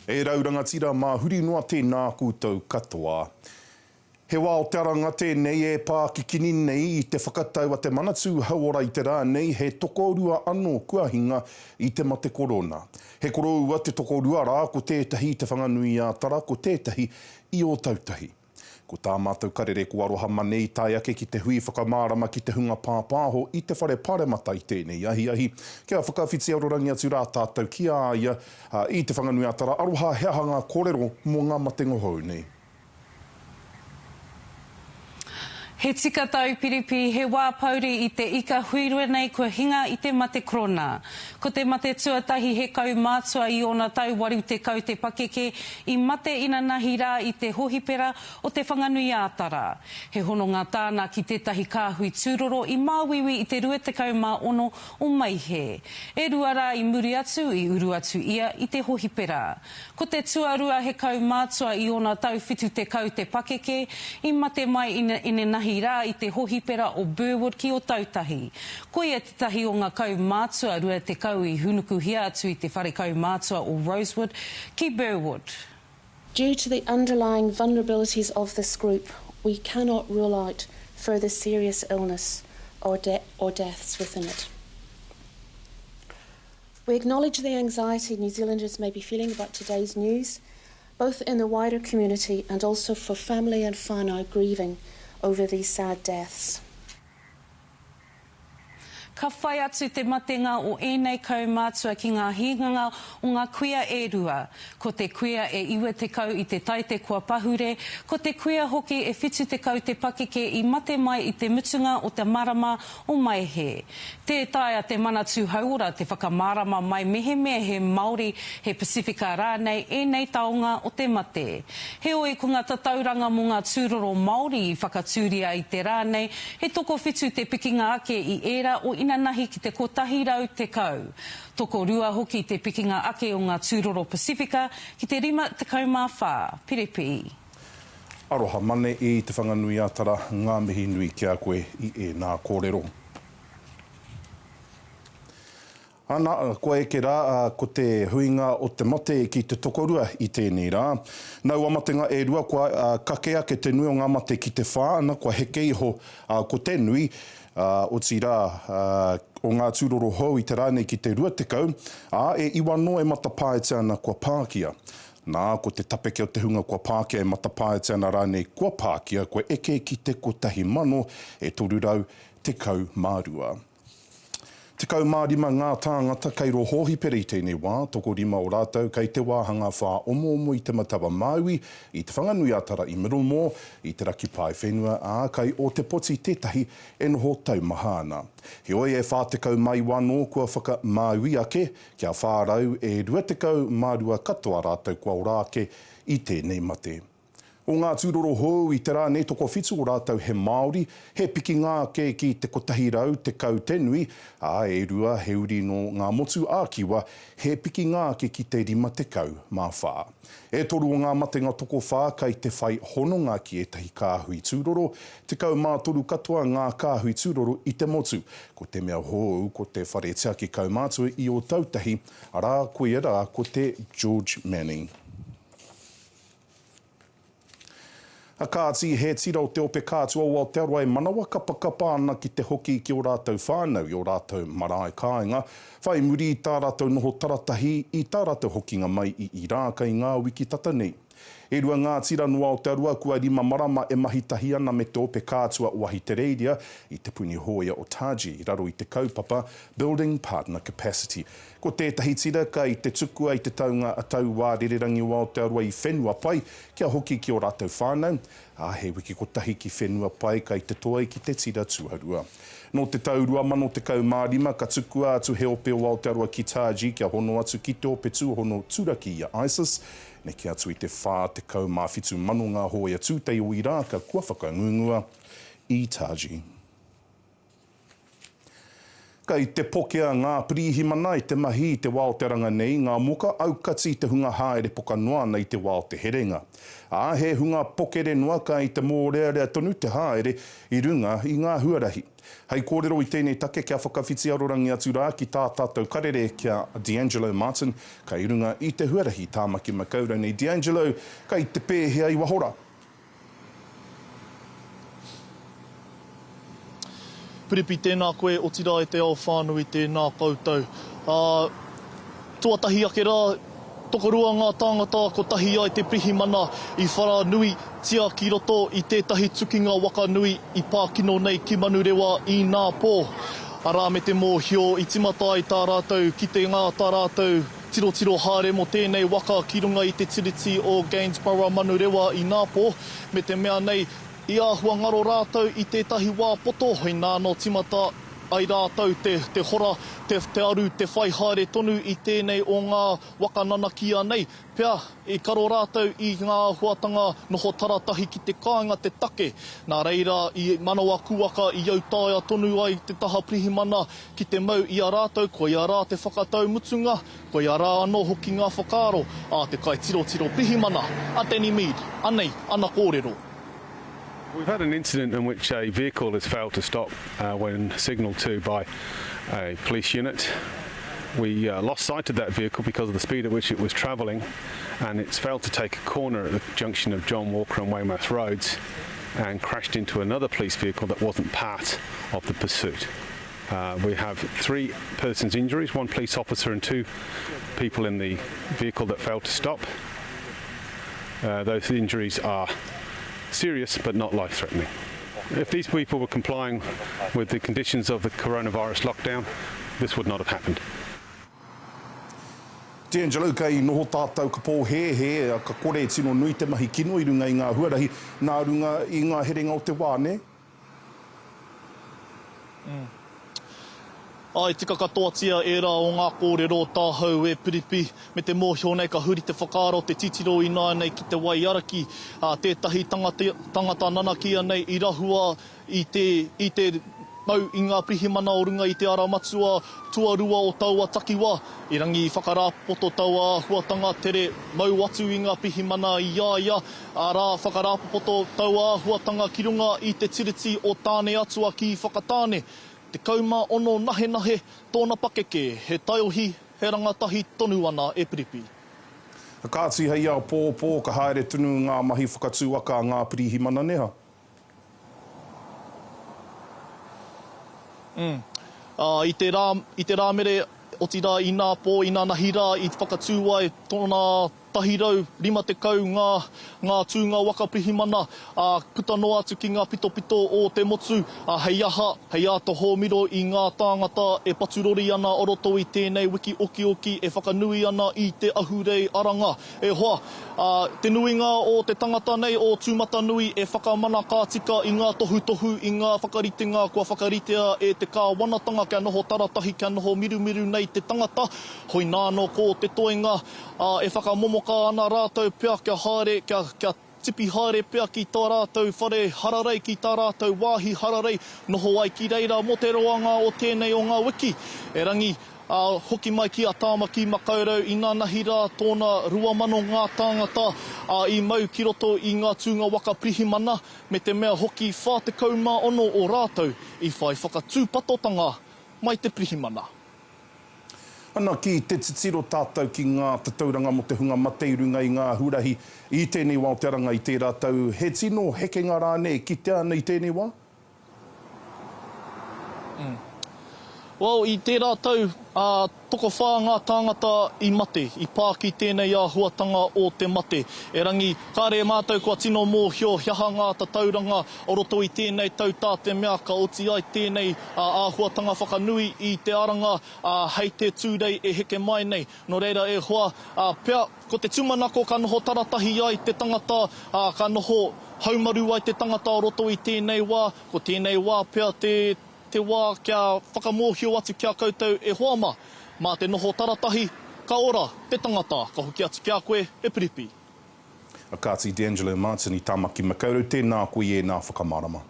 E rau rangatira mā huri noa tēnā koutou katoa. He wā o te aranga tēnei e pākikini nei i te whakatau a te Manatū Hauora i te rā nei he tokorua anō kua hinga i te mate korona. He koroua te tokorua rā ko tētahi i Te Whanganui-ā-Tara ko tētahi i Ōtautahi. Ko tā mātou karere ko Aroha Mane i tae ake ki te hui whakamārama ki te hunga pāpāho i te whare paremata i tēnei ahiahi. Kia whakawhiti arorangi atu rā tātou ki a ia i Te Whanganui-a-Tara. Aroha, he aha ngā kōrero mō ngā matenga hou nei? He tika tāu Piripi, he wā pouri i te ika huirua nei kua hinga i te mate korona. Ko te mate tuatahi he kaumātua i ōna tau 80 te pakeke i mate inanahi rā i te hohipera o Te Whanganui-ā-Tara. He hononga tāna ki tētahi kāhui tūroro i māuiui i te 26 o Maihe. E rua rā i muri atu i uru atu ia i te hohipera. Ko te tuarua he kaumātua i ōna tau 70 te pakeke, i mate mai inenahi rā i te hohipera o Burwood ki Otautahi. Koia tētahi o ngā kaumātua 20 i hunukuhia atu i te whare kaumātua o Rosewood ki Burwood. Due to the underlying vulnerabilities of this group, we cannot rule out further serious illness or, de or deaths within it. We acknowledge the anxiety New Zealanders may be feeling about today's news, both in the wider community and also for family and whānau grieving over these sad deaths. Ka whai atu te matenga o ēnei kaumātua ki ngā hinganga o ngā kuia e rua. Ko te kuia e 90 i te taite kua pahure, ko te kuia hoki e 70 te pakeke i mate mai i te mutunga o te marama o Maehe. Tē taea te Manatū Hauora te whakamārama mai mehemea he Māori, he Pasifika rānei ēnei taonga o te mate. Heoi, ko ngā tatauranga mō ngā tūroro Māori i whakatūria i te rā nei, he tokowhitu te pikinga ake i ērā o inanahi ki te 110. Tokorua hoki te pikinga ake o ngā tūroro Pasifika ki te 54. Piripi. Aroha Mane i Te Whanganui-a-Tara, ngā mihi nui ki a koe i ēnā kōrero. Ana, kua eke rā ko te huinga o te mate ki te tokorua i tēnei rā. Naua matenga e rua kua kake ake te nui o ngā mate ki te whā, ana kua heke iho ko te nui, otirā, o ngā tūroro hou i te rā nei ki te 20, ā, e iwa anō e matapaetia ana kua pākia. Nā, ko te tapeke o te hunga kua pākia e matapaetia ana rānei kua pākia, kua eke ki te 1,000 e 312. 15 ngā tāngata kei rō hōhipera i tēnei wā, tokorima o rātou kei te wāhanga whāomoomo i Te Matau-a-Māui, i Te Whanganui-a-Tara i Middlemore, i Te Raki Paewhenua, ā, kei Ōtepoti tētahi e noho taumaha ana. Heoi, e 49 anō kua whakamāui ake, Kia 400 e 22 katoa rātou kua ora ake i tēnei mate. O ngā tūroro hou i te rā nei tokowhitu o rātou he Māori, he pikinga ake ki te 110 te nui, ā, e rua he uri nō ngā motu ā-Kiwa, he pikinga ake ki te 54. E toru o ngā matenga tokowhā kei te whai hononga ki ētahi kāhui tūroro, 13 katoa ngā kāhui tūroro i te motu. Ko te mea hou ko te whare tiaki kaumātua i Ōtautahi, arā, koia rā ko te George Manning. A kāti, he tira o te Ope Kātua o Aotearoa e manawa kapakapa ana ki te hoki ki ō rātou whānau i ō rātou marae kāinga, whai muri i tā rātou noho taratahi i tā rātou hokinga mai i Irāka i ngā wiki tata nei. E rua ngā tira nō Aotearoa kua rima marama e mahi tahi ana me te Ope Kātua o Ahitereiria i te puni hōia o Taji i raro i te kaupapa Building Partner Capacity. Ko tētahi tira kai te tukua i te taunga a Tauā Rererangi o Aotearoa i Whenuapai kia hoki ki ō rātou whānau, ā, he wiki kotahi ki Whenuapai kai te toi ki te tira tuarua. Nō te tau 2015 ka tukua atu he ope o Aotearoa ki Taji kia hono atu ki te ope tūhono turaki i a ISIS. Neke atu i te 47,000 ngā hōia tūtei o Irāka kua whakangungua i Taji. Kei te pokea ngā pirihimana i te mahi i te wā o te ranga nei, ngā moka aukati i te hunga haere poka noa ana i te wā o te herenga. Ā, he hunga pokere noa kei te mōrearea tonu te haere i runga i ngā huarahi. Hei kōrero i tēnei take kia whakawhiti arorangi atu rā ki tā tātou karere ki a D'Angelo Martin kei runga i te huarahi Tāmaki Makaurau nei. D'Angelo, kei te pēhea i waho rā? Piripi, tēnā koe, otirā e te ao whānui, tēnā koutou. Ā, tuatahi ake rā, tokorua ngā tāngata kotahi ai te pirihimana i whara nuitia ki roto i tētahi tukinga waka nui i pā kino nei ki Manurewa īnāpō. Arā, me te mōhio i timata ai tā rātou kitenga, tā rātou Tirotiro haere mō tēnei waka ki runga i te tiriti o Gainsborough Manurewa ināpō, me te mea nei, i āhua ngaro rātou i tētahi wā poto, inā nō timata ai rātou te te hora, te te aru, te whai haere tonu i tēnei o ngā waka nanakia nei. Pea, i karo rātou i ngā āhuatanga noho taratahi ki te kāinga te take. Nā reira, i manawa kuaka i autaia tonu ai te taha pirihimana Ki te mau i a rātou, koia rā te whakatau mutunga, koia rā anō hoki ngā whakaaro a te kaitirotiro pirihimana, a Danny Mead. Anei ana kōrero. We've had an incident in which a vehicle has failed to stop when signalled to by a police unit. We lost sight of that vehicle because of the speed at which it was travelling and it's failed to take a corner at the junction of John Walker and Weymouth Roads and crashed into another police vehicle that wasn't part of the pursuit. Uh, we have three persons injuries, one police officer and two people in the vehicle that failed to stop. Uh, those injuries are serious but not life-threatening. If these people were complying with the conditions of the coronavirus lockdown, this would not have happened. D'Angelo, kei noho tātou ka pōhēhē, ka kore e tino nui te mahi kino i runga i ngā huarahi, nā runga i ngā herenga o te wā, nē? Mm. Āe, tika katoatia ērā o ngā kōrero tāhau e Piripi, me te mōhio nei ka huri te whakaaro te titiro ināianei ki te waiaraki, ā, tētahi tangata, tangata nanakia nei i rahua i te, i te mau i ngā pirihimana o runga i te ara matua tuarua o taua takiwā. Erangi i whakarāpopoto taua āhuatanga tere mau atu i ngā pirihimana i a ia, arā, whakarāpopoto taua āhuatanga ki runga i te tiriti o Tāneatua ki Whakatāne. 16 nahenahe tōna pakeke, he taiohi, he rangatahi tonu ana e Piripi. Kāti hei āpōpō ka haere tonu ngā mahi whakatū waka a ngā pirihimana neha. Mm. Ā, i te rā, i te Rāmere, otirā inapō, inanahi rā i whakatū ai tōna 150 ngā, ngā tūnga waka pirihimana, ā, puta noa atu ki ngā pitopito o te motu, ā, hei aha, hei āta hōmiro i ngā tāngata e paturori ana o roto i tēnei wiki okioki e whakanui ana i te ahurei aranga. E hoa, ā, te nuinga o te tangata nei o Tūmatanui e whakamana ka tika i ngā tohutohu, i ngā whakaritenga kua whakaritea e te kāwanatanga kia noho taratahi, kia noho mirumiru nei te tangata, hoinānō ko te toenga, ā, e whakamomoka ana rātou pea kia haere, kia, kia tipi haere pea ki tā rātou whare hararei, ki tā rātou wāhi hararei, noho ai ki reira mō te roanga o tēnei o ngā wiki. Erangi, ā, hoki mai ki a Tāmaki Makaurau inanahi rā tōna 2000 ngā tāngata, ā, i mau ki roto i ngā tūnga waka pirihimana, me te mea hoki 46 o rātou i whai whakatūpatotanga mai te pirihimana. Ana, ki te titiro tātou ki ngā tatauranga mō te hunga mate i runga i ngā huarahi i tēnei wā o te aranga i tērā tau, he tino hekenga rānei e kitea ana i tēnei wā? Mm. Well, i tērā tau, ā, tokowhā ngā tāngata i mate, i pā ki tēnei āhuatanga o te mate. Erangi, kāre mātou kua tino mōhio he aha ngā tatauranga o roto i tēnei tau tā te mea ka oti ai tēnei āhuatanga whakanui i te aranga, ā, hei te Tūrei e heke mai nei. Nō reira e hoa, ā, pea, ko te tūmanako ka noho taratahi ai te tangata, ā, ka noho haumaru ai te tangata o roto i tēnei wā, Ko tēnei wā pea te te wā kia whakamōhio atu ki a koutou e hoa mā. Mā te noho taratahi, ka ora te tangata. Ka hoki atu ki a koe, e Piripi. A Kāti D'Angelo Martin i Tāmaki Makaurau, tēnā koe i ēnā whakamārama.